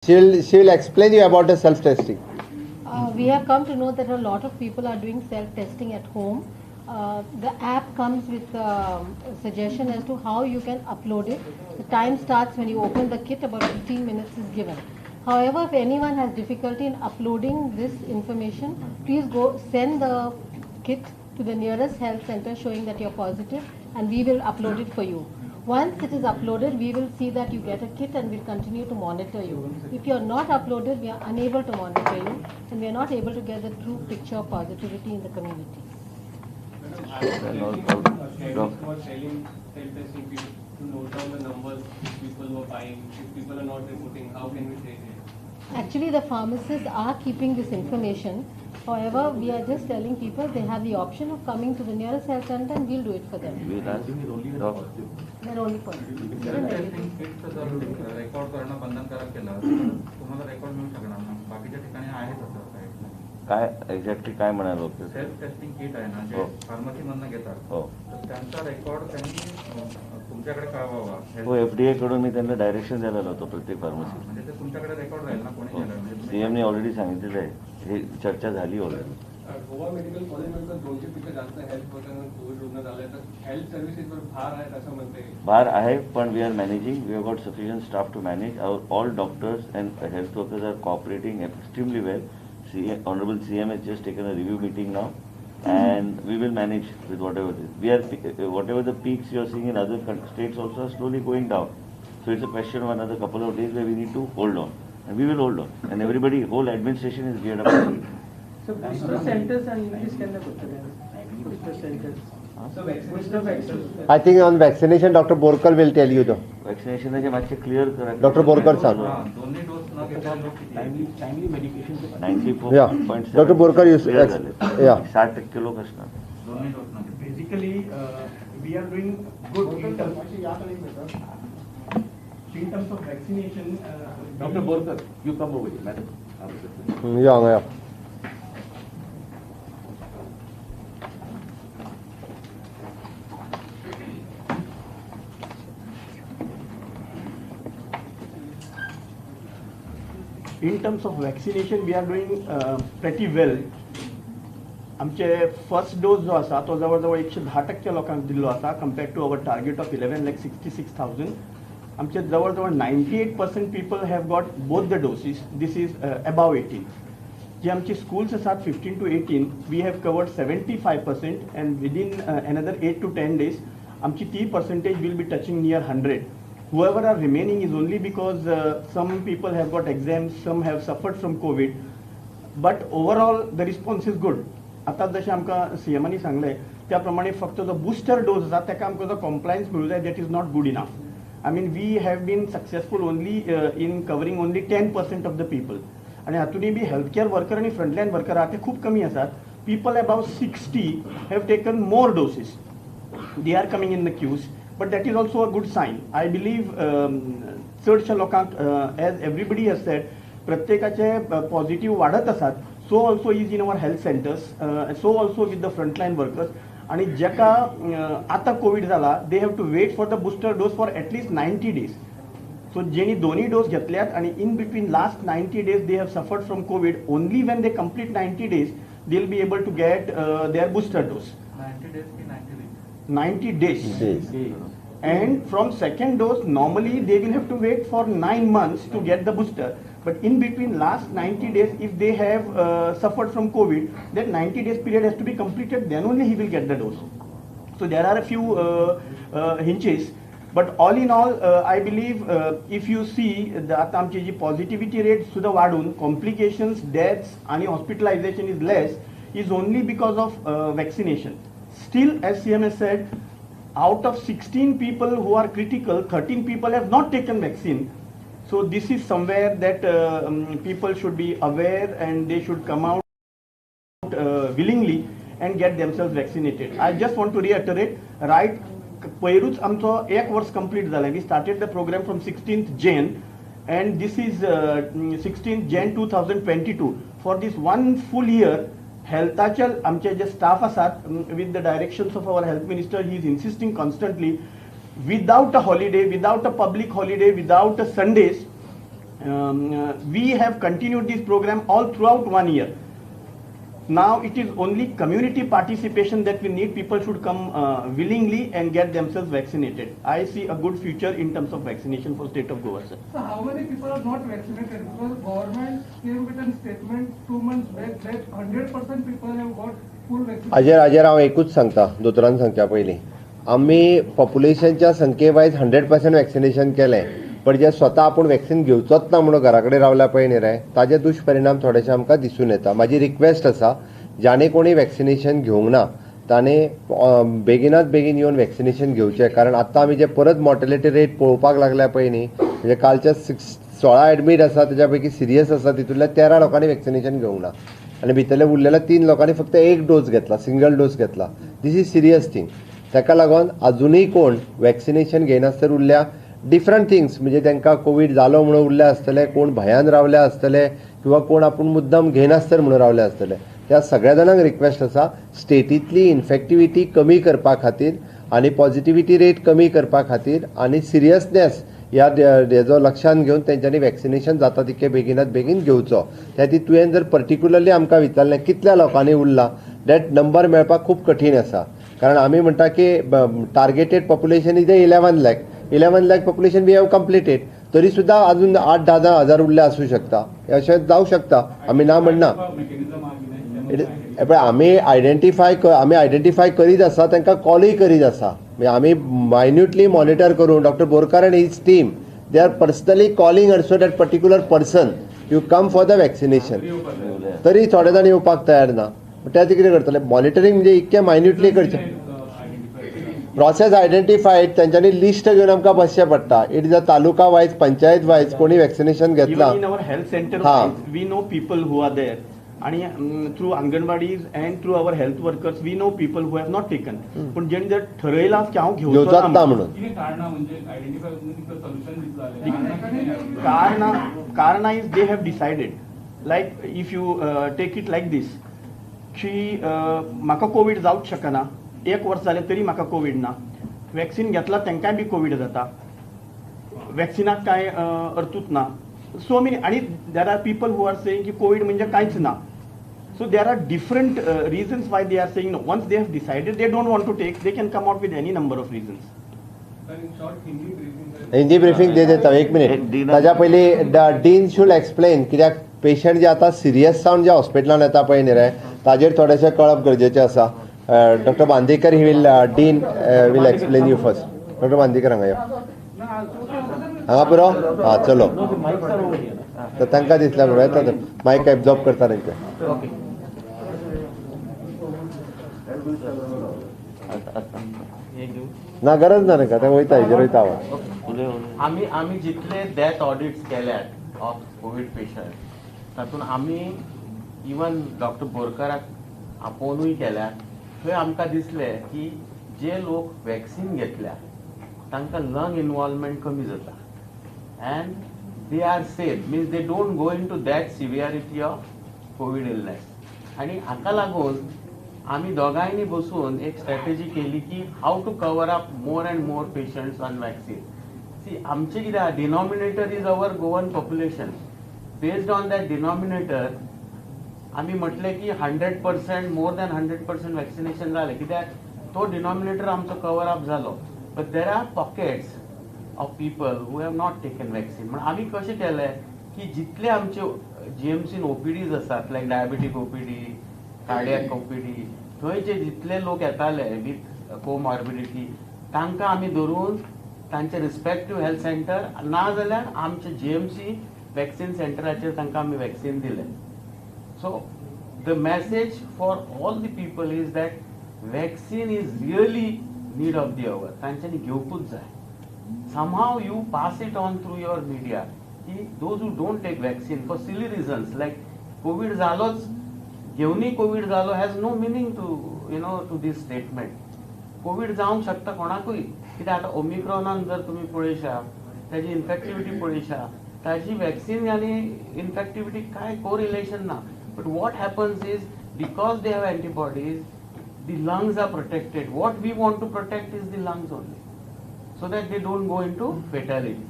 She will explain you about the self testing. We have come to know that a lot of people are doing self testing at home. The app comes with a suggestion as to how you can upload it. The time starts when you open the kit, about 15 minutes is given. However, if anyone has difficulty in uploading this information, please go send the kit to the nearest health center showing that you're positive, and we will upload it for you. Once it is uploaded, we will see that you get a kit and we'll continue to monitor you. If you're not uploaded, we are unable to monitor you and we are not able to get the true picture of positivity in the community. To note down the numbers people who are buying, if people are not reporting, how can we trace it? Actually, the pharmacists are keeping this information. However, we are just telling people they have the option of coming to the nearest health center and we'll do it for them. They're only positive. Record करणं बंधनकारक केलं तुम्हाला record मिळू शकणार ना, बाकीच्या ठिकाणी आहे तसं. काय एक्झॅक्टली काय म्हणालो? सेल्फ टेस्टिंग किट आहे ना, जे फार्मसीमधनं घेतात, तर त्यांचा रेकॉर्ड त्यांनी तुमच्याकडे कळवावा. हो, एफडीए कडून मी त्यांना डायरेक्शन द्यायला लावतो प्रत्येक फार्मसी. म्हणजे ते तुमच्याकडे रेकॉर्ड राहील ना, कोणी केलं? सीएमने ऑलरेडी सांगितलेलं आहे, हे चर्चा झाली ऑलरेडी. गोवा मेडिकल कॉलेजमध्ये 200 पेक्षा जास्त हेल्थ वर्करांना कोविड रुग्ण झाले, तर हेल्थ सर्व्हिसेसवर भार आहे असं म्हणते. भार आहे, पण we are managing. We have got sufficient staff to manage. Our all doctors and health workers are cooperating extremely well. Honorable CM has just taken a review meeting now, and we will manage with whatever it is. We are whatever the peaks you are seeing in other states also are slowly going down. So it's a question of another couple of days where we need to hold on, and we will hold on. And everybody, whole administration is geared up. So booster centers and this kind of booster centers. So booster vaccine. I think on vaccination, Dr. Borkar will tell you though. Vaccination is much clear. Dr. Borkar sir. Timely medication. 94.7. Yeah. Dr. Borkar, you yeah. 60% लोक असणार. Basically, we are doing good in terms of vaccination. Dr. Borkar, you come over here, madam. Yeah, yeah. In terms of vaccination, we are doing pretty well. आमचे first dose जो आसा तो जवळ जवळ 110% लोकांक दिल्लो आसा compared to our target of 11,66,000. आमचे जवळ जवळ 98% people have got both the doses. This is above 18. जे आमची स्कूल्स आसात 15 to 18, we have covered 75% and within another 8 to 10 days आमची ती percentage will be touching near 100. Whoever are remaining is only because some people have got exams, some have suffered from COVID, but overall the response is good. आता जशें आमकां सीएमांनी सांगलें त्या प्रमाणे फक्त जो बुस्टर डोस आसा ताका आमकां जो कॉम्प्लायन्स मेळूं जाय, that is not good enough. I mean, we have been successful only in covering only 10% of the people. आनी हातूनय बी हेल्थ केअर वर्कर आनी फ्रंटलायन वर्कर आहा ते खूब कमी आसात. People above 60 have taken more doses. They are coming in the queues. But that is also a good sign. I believe चडशा लोकांक, as everybody has said, प्रत्येकाचे positive वाडत आसात. So also is in our health centers, so also with the frontline workers. आणि जेका आतां Covid जाला, they have to wait for the booster dose for at least 90 days. So जेणी दोन्ही dose घेतल्यात आणि in between last 90 days they have suffered from COVID, only when they complete 90 days they will be able to get their booster dose. 90 days की 90 weeks? 90 days. And from second dose, normally they will have to wait for 9 months to get the booster. But in between last 90 days, if they have suffered from COVID, that 90 days period has to be completed, then only he will get the dose. So there are a few hinges. But all in all, I believe if you see the आमची जी positivity rate सुद्धा वाढून complications, deaths आणि hospitalization is less, is only because of vaccination. Still, as CM has said, out of 16 people who are critical, 13 people have not taken vaccine. So this is somewhere that people should be aware and they should come out willingly and get themselves vaccinated. I just want to reiterate, right, पयरूच आमचो एक वर्स complete जालें. We started the program from 16th Jan and this is 16th Jan 2022. For this one full year, हेल्थाचे आमचे जे staff आसात, with the directions of our health minister, he is insisting constantly, without a holiday, without a public holiday, without a Sundays, We have continued this program all throughout 1 year. Now it is only community participation that we need. People should come willingly and get themselves vaccinated. I see a good future in terms of vaccination for state of Goa, sir. So how many people are not vaccinated? Because government came with a statement 2 months back that 100% people have got full vaccination. हाजेर हांव एकूच सांगता, दोतोरान सांगच्या पयलीं आमी पॉप्युलेशनच्या संख्ये wise 100% vaccination केलें, पण जे स्वता आपूण वॅक्सिन घेवचोच ना म्हणून घरा कडेन रावल्या पळय न्ही रे, ताजे दुश्परिणाम थोडेशे आमकां दिसून येता. म्हाजी रिक्वेस्ट आसा, जाणे कोणी वॅक्सिनेशन घेवंक ना ताणें बेगिनात बेगीन येवन वॅक्सिनेशन घेवचें, कारण आतां आमी जे परत मॉर्टेलिटी रेट पळोवपाक लागल्या पळय न्ही, म्हणजे कालच्या 16 एडमीट आसा तेज्या पैकी सिरियस आसा तितूंतल्या 13 लोकांनी वॅक्सिनेशन घेवंक ना आनी भितरल्या उरलेल्या 3 लोकांनी फक्त एक डोस घेतला, सिंगल डोस घेतला. This is serious thing. ताका लागून अजुनूय कोण वॅक्सिनेशन घेयनासतना उरल्या डिफरंट थिंग्स, म्हणजे तांकां कोवीड जालो म्हणून उरले आसतले, कोण भंयान रावले आसतले किंवा कोण आपूण मुद्दम घेयनासतना म्हणून रावले आसतले. त्या सगळ्या जाणांक रिक्वेस्ट आसा, स्टेटींतली इन्फेक्टिविटी कमी करपा खातीर आनी पॉझिटिविटी रेट कमी करपा खातीर आनी सिरियसनेस ह्या हेजो लक्षान घेवन तेंच्यांनी वॅक्सिनेशन जाता तितके बेगिनात बेगीन घेवचो. त्या खातीर तुवें जर पर्टिक्युलरली आमकां विचारलें कितल्या लोकांनी उरला, that number मेळपाक खूब कठीण आसा, कारण आमी म्हणटा की targeted population is 11 lakh, 11 lakh population we have completed, तरी सुद्धा अजून 8-10 हजार उरले आसूं शकता, अशें जावं शकता, आमी ना म्हणना. पळय आमी आयडेंटिफाय करीत आसा, तांकां कॉलूय करीत आसा, म्हणजे आमी मायन्युटली मॉनिटर करून doctor Borkar and his team they are personally calling also that particular person, you come for the vaccination. तरी थोडे जाण येवपाक तयार ना, त्या कितें करतले? मॉनिटरींग म्हणजे इतकें मायन्युटली करचें, प्रोसेस आयडेंटिफायड, तेंच्यांनी लिस्ट घेवन आमकां बसचें पडटा. It is a taluka wise, panchayat wise कोणी वॅक्सिनेशन घेतला. In our health centre we know people who are there, आणि through anganwadis and through our health workers we know people who have not taken. पूण जेणे जर ठरयलां की हांव घेवचोच ना म्हणून, कारणां is they have decided. Like if you take it like this की म्हाका कोवीड जावंक शकना, 1 वर्स जालें तरी म्हाका कोवीड ना, वॅक्सिन घेतला तांकांय बी कोवीड जाता, वॅक्सिनाक कांय अर्थूच ना. सो मेनी, आनी there are people who are saying की कोवीड म्हणजे कांयच ना. So there are different reasons why they are saying no. Once they have decided they don't want to take, they can come out with any number of reasons. Hindi briefing दे देता, एक minute. ताज्या पयलीं dean should explain, कित्याक patient जे आतां serious जावन जे हॉस्पिटलान येता पळय न्ही रे, ताजेर थोडेशें कळप गरजेचें आसा. Doctor Bandekar he will, dean will explain you first. Doctor Bandekar हांगा यो, हांगा पुरो, हां चलो, तर तांकां दिसल्या बरोबर येता, मायक एब्जॉर्ब करता तांकां. ना गरज ना तांकां, ते वयता हेजेर वयता आवाज. आमी आमी जितले डेथ ऑडिट्स केल्यात ऑफ कोवीड पेशंट, तातूंत आमी इवन डॉक्टर बोरकराक आपोवनूय केल्यात, थंय आमकां दिसलें की जे लोक वॅक्सिन घेतल्या तांकां लंग इनवॉल्वमेंट कमी जाता and they are safe, means they don't go into that severity of COVID illness. आनी हाका लागून आमी दोगांयनी बसून एक स्ट्रॅटेजी केली की how to cover up more and more patients on vaccine. See आमचें कितें आहा, denominator is our Goan population. Based on that denominator आमी म्हटलें की 100% मोर दॅन 100% वॅक्सिनेशन जालें, कित्याक तो डिनॉमिनेटर आमचो कवर अप जालो. But there are pockets of people who have not taken vaccine. म्हण आमी कशें केलें की जितले आमचे जीएमसीन ओपीडीज आसात, लायक डायबेटीक ओपीडी, कार्डियक ओपीडी, थंय जे जितले लोक येताले विथ कोमॉर्बिडिटी तांकां आमी धरून तांचे रिस्पेक्टीव हेल्थ सेंटर ना जाल्यार आमचे जीएमसी वॅक्सिन सेंटराचेर तांकां आमी वॅक्सिन दिलें. So the message for all the people is that vaccine is really need of the hour. तांच्यांनी घेवपूच जाय. Somehow you pass it on through your media की those who don't take vaccine for silly reasons like COVID जालोच, घेवनूय COVID जालो has no meaning to you know to this statement. COVID जावंक शकता कोणाकूय, कित्याक आतां ओमिक्रॉनान जर तुमी पळयशा ताजी इन्फेक्टिविटी पळयशा, ताजी वॅक्सिन आनी इन्फेक्टिविटी कांय कोरिलेशन ना. But what happens is because they have antibodies, the lungs are protected. What we want to protect is the lungs only, so that they don't go into fatality.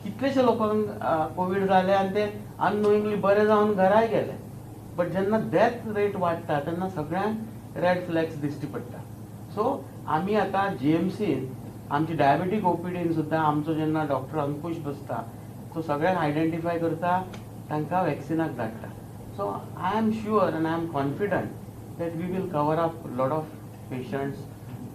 कितलेशे लोकांक Covid जाले आनी ते unknowingly बरे जावन घराय गेले. But जेन्ना death rate वाडटा तेन्ना सगळ्यांक रेड फ्लॅग्स दिश्टी पडटा. सो आमी आतां जीएमसीन आमची डायबेटीक ओपीडीन सुद्दां आमचो जेन्ना डॉक्टर अंकुश बसता तो सगळ्यांक आयडेंटिफाय करता, तांकां वॅक्सिनाक धाडटा. So I am sure and I am confident that we will cover up lot of patients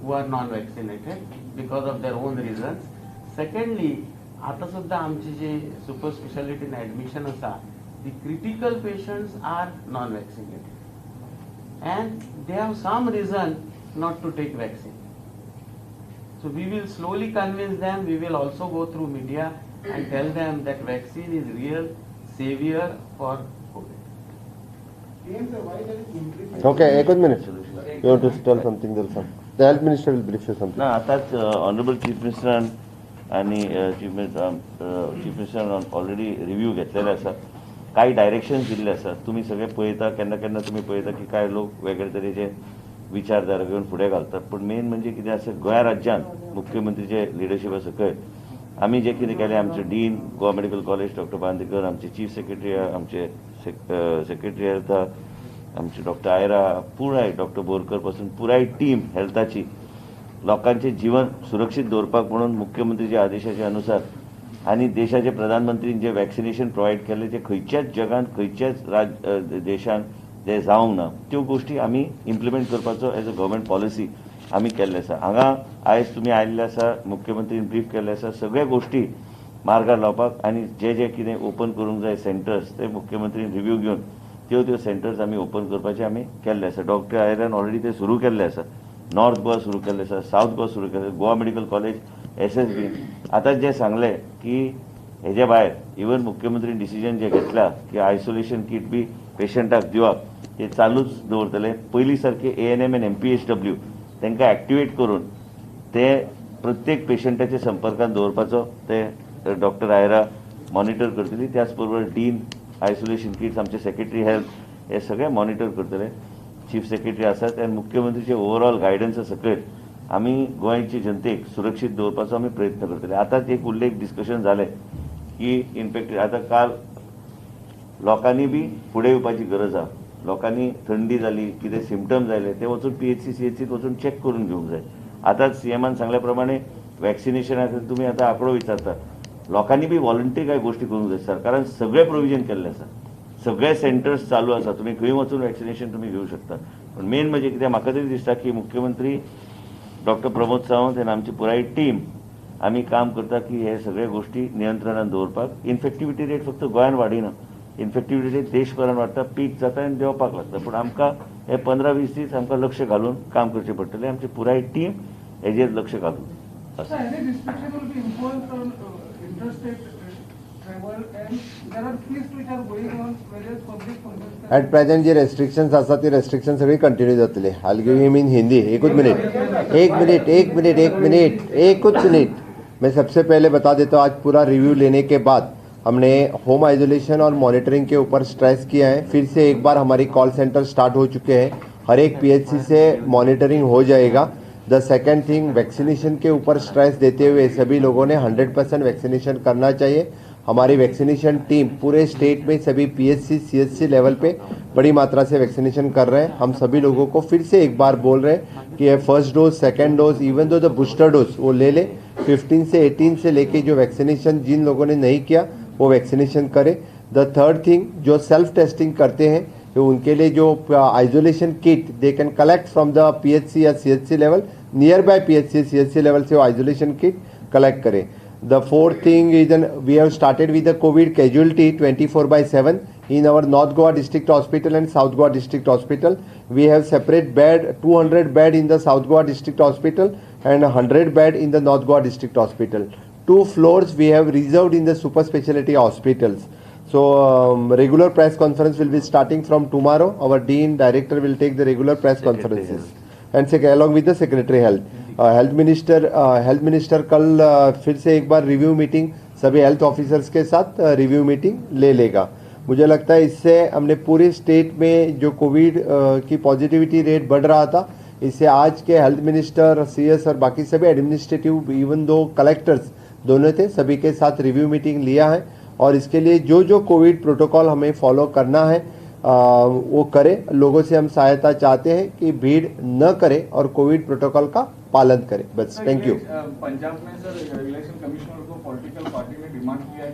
who are non vaccinated because of their own reasons. Secondly, आतां सुद्दां आमची जी सुपर स्पेशालिटीन एडमिशन आसा, the critical patients are non vaccinated and they have some reason not to take vaccine. So we will slowly convince them. We will also go through media and tell them that vaccine is real savior for COVID. Okay, एक minute. You want to tell something, sir? The health minister will brief you something. ना, आतांच honourable chief मिनिस्टरान आनी chief मिनिस्टरान already review घेतलेले आसा, कांय directions दिल्ले आसा. तुमी सगळे पळयता, केन्ना केन्ना तुमी पळयता की कांय लोक वेगळे तरेचे विचारधारा घेवन फुडें घालतात. पूण मेन म्हणजे कितें आसा, गोंया राज्यांत मुख्यमंत्रीचे लिडरशिपा सकयल आमी जें कितें केलें, आमचे dean Goa medical college doctor Bandekar, आमचे चीफ सेक्रेटरी, आमचे सेक्रेटरी हेल्थ आमचे डॉक्टर आयरा, पुराय डॉक्टर बोरकर पासून पुराय टीम हेल्थाची लोकांचें जीवन सुरक्षीत दवरपाक म्हणून मुख्यमंत्रीच्या आदेशाच्या अनुसार आनी देशाचे प्रधानमंत्रीन जे वॅक्सिनेशन प्रोवायड केल्लें तें खंयच्याच जगांत खंयच्याच देशांत जें जावंक ना त्यो गोश्टी आमी इम्प्लिमेंट करपाचो एज अ गव्हर्मेंट पॉलिसी आमी केल्लें आसा. हांगा आयज तुमी आयिल्ले आसा, मुख्यमंत्रीन ब्रीफ केल्लें आसा, सगळ्या गोश्टी मार्गार लावपाक आनी जे जे कितें ओपन करूंक जाय सेंटर्स ते मुख्यमंत्रीन रिव्यू घेवन त्यो त्यो सेंटर्स आमी ओपन करपाचे आमी केल्ले आसा. डॉक्टर आयरान ऑलरेडी ते सुरू केल्ले आसा, नॉर्थ गोवा सुरू केल्ले आसा, सावथ गोवा सुरू केल्ले, गोवा मेडिकल कॉलेज SSB. आतां जें सांगलें की हेजे भायर इवन मुख्यमंत्रीन डिसिजन जें घेतलां की आयसोलेशन कीट बी पेशंटाक दिवप ते चालूच दवरतले. पयलीं सारके ANM आनी MPHW तांकां एक्टिवेट करून ते प्रत्येक पेशंटाच्या संपर्कांत दवरपाचो ते डॉक्टर आयरा मॉनिटर करतली. त्याच बरोबर डीन आयसोलेशन किट्स, आमचे सेक्रेटरी हेल्थ हे सगळे मॉनिटर करतले, चीफ सेक्रेटरी आसात आनी मुख्यमंत्रीचे ओवरऑल गायडन्सा सकयल आमी गोंयचे जनतेक सुरक्षीत दवरपाचो आमी प्रयत्न करतले. आतांच एक उल्लेख डिस्कशन जालें की इनफेक्ट आतां काल लोकांनी बी फुडें येवपाची गरज आसा. लोकांनी थंडी जाली, कितें सिमटम्स आयले ते वचून PHC CHCत वचून चॅक करून घेवंक जाय. आतांच CMान सांगल्या प्रमाणे वॅक्सिनेशना खातीर तुमी आतां आंकडो विचारता, लोकांनी बी वॉलंटरी कांय गोश्टी करूंक जाय. सरकारान सगळें प्रोविजन केल्लें आसा, सगळे सेंटर्स चालू आसा, तुमी खंय वचून वॅक्सिनेशन तुमी घेवंक शकता. पूण मेन म्हणजे कितें, म्हाका तरी दिसता की मुख्यमंत्री डॉक्टर प्रमोद सावंत आनी आमची पुराय टीम आमी काम करता की हे सगळे गोश्टी नियंत्रणान दवरपाक. इन्फेक्टिविटी रेट फक्त गोंयान वाडिना, इन्फेक्टिविटी रेट देशभरान वाडटा, पीक जाता आनी देंवपाक लागता. पूण आमकां हे 15-20 दीस आमकां लक्ष घालून काम करचें पडटलें. आमची पुराय टीम हेजेर लक्ष घालून आसा. एट प्रेझेंट जे रेस्ट्रिक्शन्स आसा ती रेस्ट्रिक्शन सगळी कंटिन्यू जातली. I will give him in Hindi. एकूच मिनिट, एक मिनिट, एक मिनिट, एक मिनिट, एकूच मिनिट. मैं सबसे पहले बता देता हूँ, आज पूरा रिव्यू लेने के बाद हमने होम आइसोलेशन और मॉनिटरिंग के ऊपर स्ट्रेस किया है. फिर से एक बार हमारी कॉल सेंटर स्टार्ट हो चुके हैं, हर एक PHC से मॉनिटरिंग हो जाएगा. The second thing, vaccination K ऊपर स्ट्रेस देते हुए सभी लोगों ने 100% वैक्सीनेशन करना चाहिए. हमारी वैक्सीनेशन टीम पूरे स्टेट में सभी PHC CHC level पे बड़ी मात्रा से वैक्सीनेशन कर रहे हैं. हम सभी लोगों को फिर से एक बार बोल रहे हैं कि ये first dose, second dose, even though the booster dose वो ले ले. 15 से 18 से लेके जो वैक्सीनेशन जिन लोगों ने नहीं किया वो वैक्सीनेशन करें. The third thing, जो सेल्फ टेस्टिंग करते हैं तो उनके लिए जो isolation kit they can collect from the PHC या CHC level, near by PHC CHC level से वो आइसोलेशन किट कलेक्ट करें. The fourth thing is, we have started with the COVID casualty 24/7 in our North Goa District Hospital and South Goa District Hospital. We have separate bed, 200 bed in the South Goa District Hospital and 100 bed in the North Goa District Hospital. 2 floors we have reserved in the super specialty hospitals. So regular press conference will be starting from tomorrow. Our dean director will take the regular press conferences and along with the secretary health. Health minister कल फिर से एक bar review meeting सभी health officers K साथ review meeting ले लेगा. मुझे लगता है इससे हमने पूरे स्टेट में जो कोविड की पॉजिटिविटी रेट बढ़ रहा था, इससे आज के हेल्थ मिनिस्टर, CS और बाकी सभी एडमिनिस्ट्रेटिव, इवन दो कलेक्टर्स, दोनों थे, सभी के साथ रिव्यू मीटिंग लिया है और इसके लिए जो जो कोविड प्रोटोकॉल हमें फॉलो करना है वो करें। लोगों से हम सहायता चाहते हैं कि भीड़ न करें और कोविड प्रोटोकॉल का पालन करें। बस, thank you. Punjab में सर इलेक्शन कमिश्नर को पॉलिटिकल पार्टी ने डिमांड किया है।